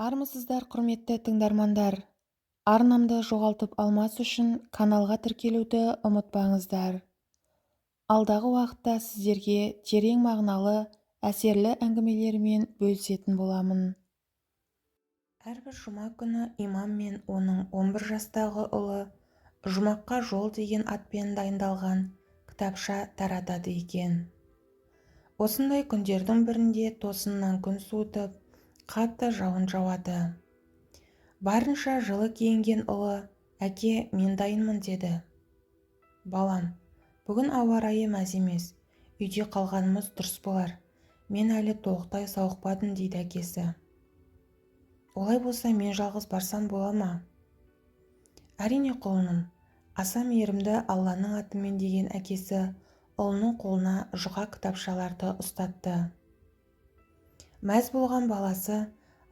Армысыздар, құрметті тыңдармандар! Арнамды жоғалтып алмас үшін каналға тіркелуді ұмытпаңыздар. Алдағы уақытта сіздерге терең мағыналы, әсерлі әңгімелермен бөлісетін боламын. Әрбір жұма күні имам мен оның 11 жастағы ұлы «Жұмаққа жол» деген атпен дайындалған кітапша таратады екен. Осындай күндердің бірінде тосыннан күн суытып, қатты жауын жауады. Барынша жылы киінген ұлы, «Әке, мен дайынмын», деді. «Балам, бүгін ауа райы мәз емес, үйде қалғанымыз дұрыс болар, мен әлі толықтай сауықпадым», дейді әкесі. «Олай болса, мен жалғыз барсам бола ма?» «Әрине, құлыным, аса мейірімді Алланың атымен», деген әкесі ұлының қолына жұқа кітапшаларды ұстатты. Мәз болған баласы,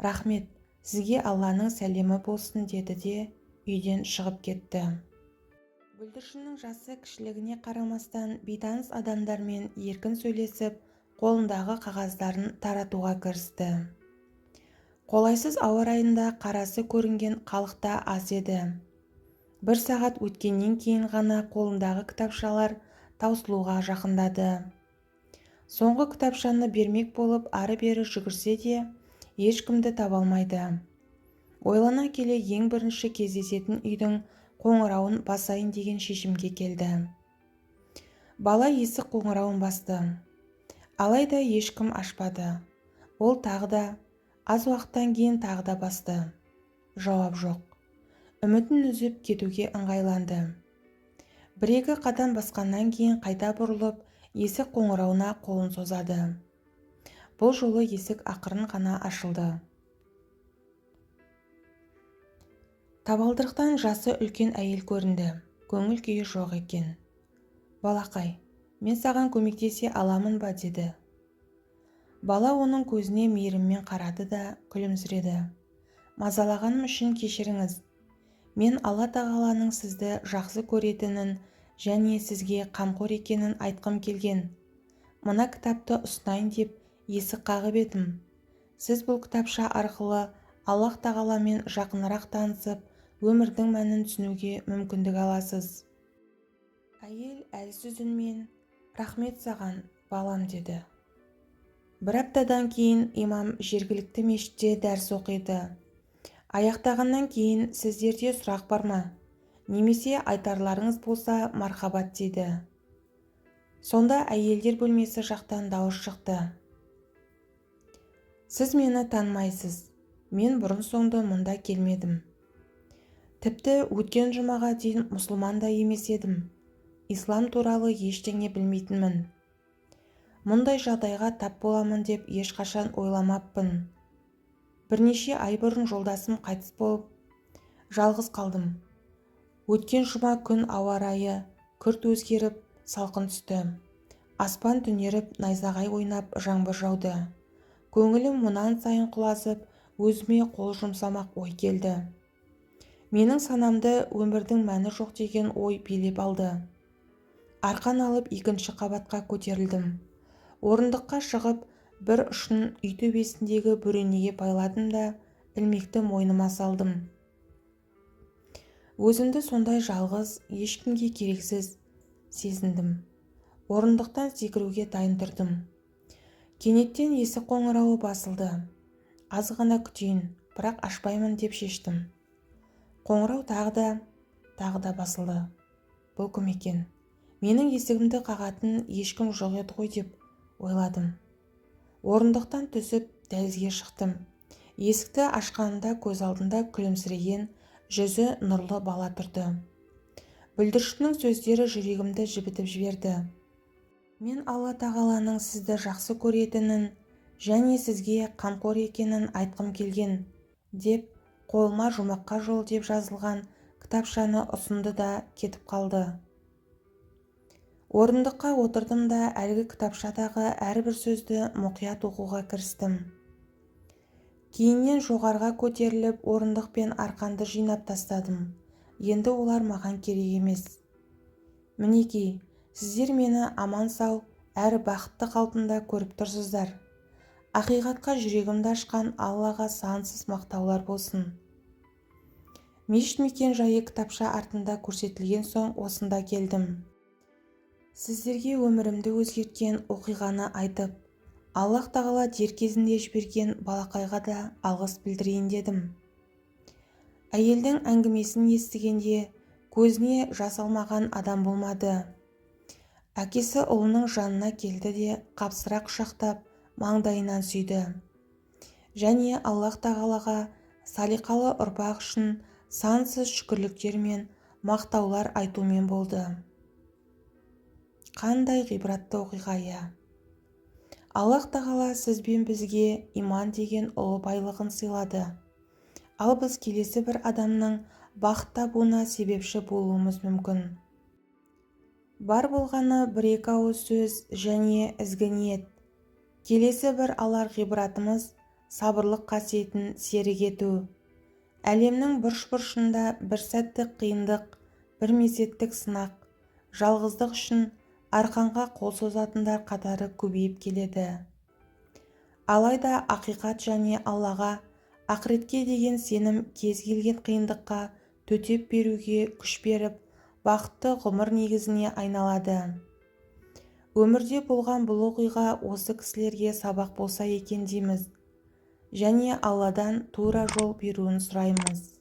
«Рахмет, сізге Алланың сәлемі болсын», деді де үйден шығып кетті. Бүлдіршіннің жасы кішілігіне қарамастан бейтаныс адамдармен еркін сөйлесіп, қолындағы қағаздарын таратуға кірісті. Қолайсыз ауа райында қарасы көрінген халық та аз еді. Бір сағат өткеннен кейін ғана қолындағы кітапшалар таусылуға жақындады. Соңғы кітапшаны бермек болып ары-бері жүгірсе де, ешкімді таба алмайды. Ойлана келе ең бірінші кездесетін үйдің қоңырауын басайын деген шешімге келді. Бала есік қоңырауын басты. Алайда ешкім ашпады. Ол тағы да, аз уақыттан кейін тағы да басты. Жауап жоқ. Үмітін үзіп кетуге ыңғайланды. Бір-екі қадам басқаннан кейін қайта бұрылып, есік қоңырауына қолын созады. Бұл жолы есік ақырын ғана ашылды. Табалдырықтан жасы үлкен әйел көрінді. Көңіл күйі жоқ екен. «Балақай, мен саған көмектесе аламын ба?» деді. Бала оның көзіне мейіріммен қарады да күлімсіреді. «Мазалағаным үшін кешіріңіз. Мен Алла тағаланың сізді жақсы көретінін және сізге қамқор екенін айтқым келген. Мына кітапты ұсынайын деп есік қағып едім. Сіз бұл кітапша арқылы Аллаһ тағаламен жақынырақ танысып, өмірдің мәнін түсінуге мүмкіндік аласыз». Әйел әлсіз үнмен, «Рахмет саған, балам», деді. Бір аптадан кейін имам жергілікті мешітте дәріс оқиды. Аяқтағаннан кейін, «Сіздерде сұрақ бар ма? Немесе айтарларыңыз болса, мархабат», дейді. Сонда әйелдер бөлмесі жақтан дауыс шықты. «Сіз мені танымайсыз. Мен бұрын-соңды мұнда келмедім. Тіпті өткен жұмаға дейін мұсылман да емес едім. Ислам туралы ештеңе білмейтінмін. Мұндай жағдайға тап боламын деп ешқашан ойламаппын. Бірнеше ай бұрын жолдасым қайтыс болып, жалғыз қалдым. Өткен жұма күн ауа райы күрт өзгеріп, салқын түсті. Аспан түнеріп, найзағай ойнап, жаңбыр жауды. Көңілім мұнан сайын құлазып, өзіме қол жұмсамақ ой келді. Менің санамды өмірдің мәні жоқ деген ой билеп алды. Арқан алып екінші қабатқа көтерілдім. Орындыққа шығып, бір ұшын үй төбесіндегі бөренеге байладым да, ілмекті мойныма салдым. Өзімді сондай жалғыз, ешкімге керексіз сезіндім. Орындықтан секіруге дайын тұрдым. Кенеттен есік қоңырауы басылды. Аз ғана күтейін, бірақ ашпаймын деп шештім. Қоңырау тағы да, тағы да басылды. Бұл кім екен? Менің есігімді қағатын ешкім жоқ еді ғой деп ойладым. Орындықтан түсіп, дәлізге шықтым. Есікті ашқанымда көз алдында күлімсіреген, жүзі нұрлы бала тұрды. Бүлдіршіннің сөздері жүрегімді жібітіп жіберді. Мен Алла тағаланың сізді жақсы көретінін және сізге қамқор екенін айтқым келген», деп қолыма «Жұмаққа жол» деп жазылған кітапшаны ұсынды да кетіп қалды. Орындыққа отырдым да әлгі кітапшадағы әрбір сөзді мұқият оқуға кірістім. Кейіннен жоғарға көтеріліп, орындық пен арқанды жинап тастадым. Енді олар маған керек емес. Мінекей, сіздер мені аман-сау әрі бақытты қалпында көріп тұрсыздар. Ақиқатқа жүрегімді ашқан Аллаға сансыз мақтаулар болсын. Мешіт мекен жайы кітапша артында көрсетілген соң осында келдім. Сіздерге өмірімді өзгерткен оқиғаны айтып, Аллах тағала дер кезінде жіберген балақайға да алғыс білдірейін дедім. Әйелдің әңгімесін естігенде көзіне жас алмаған адам болмады. Әкесі ұлының жанына келді де қапсыра құшақтап, маңдайынан сүйді. Және Аллах тағалаға салиқалы ұрпақ үшін сансыз шүкірліктер мен мақтаулар айтумен болды. Қандай ғибратты оқиға, иә! Аллах тағала сіз бен бізге иман деген ұлы байлығын сыйлады. Ал біз келесі бір адамның бақыт табуына себепші болуымыз мүмкін. Бар болғаны бір-екі ауыз сөз және ізгі ниет. Келесі бір алар ғибратымыз сабырлық қасиетін серік ету. Әлемнің бұрыш-бұрышында бір сәттік қиындық, бір мезеттік сынақ, жалғыздық үшін арқанға қол созатындар қатары көбейіп келеді. Алайда ақиқат және Аллаға, ақыретке деген сенім кез келген қиындыққа төтеп беруге күш беріп, бақытты ғұмыр негізіне айналады. Өмірде болған бұл оқиға осы кісілерге сабақ болса екен дейміз. Және Алладан тура жол беруін сұраймыз.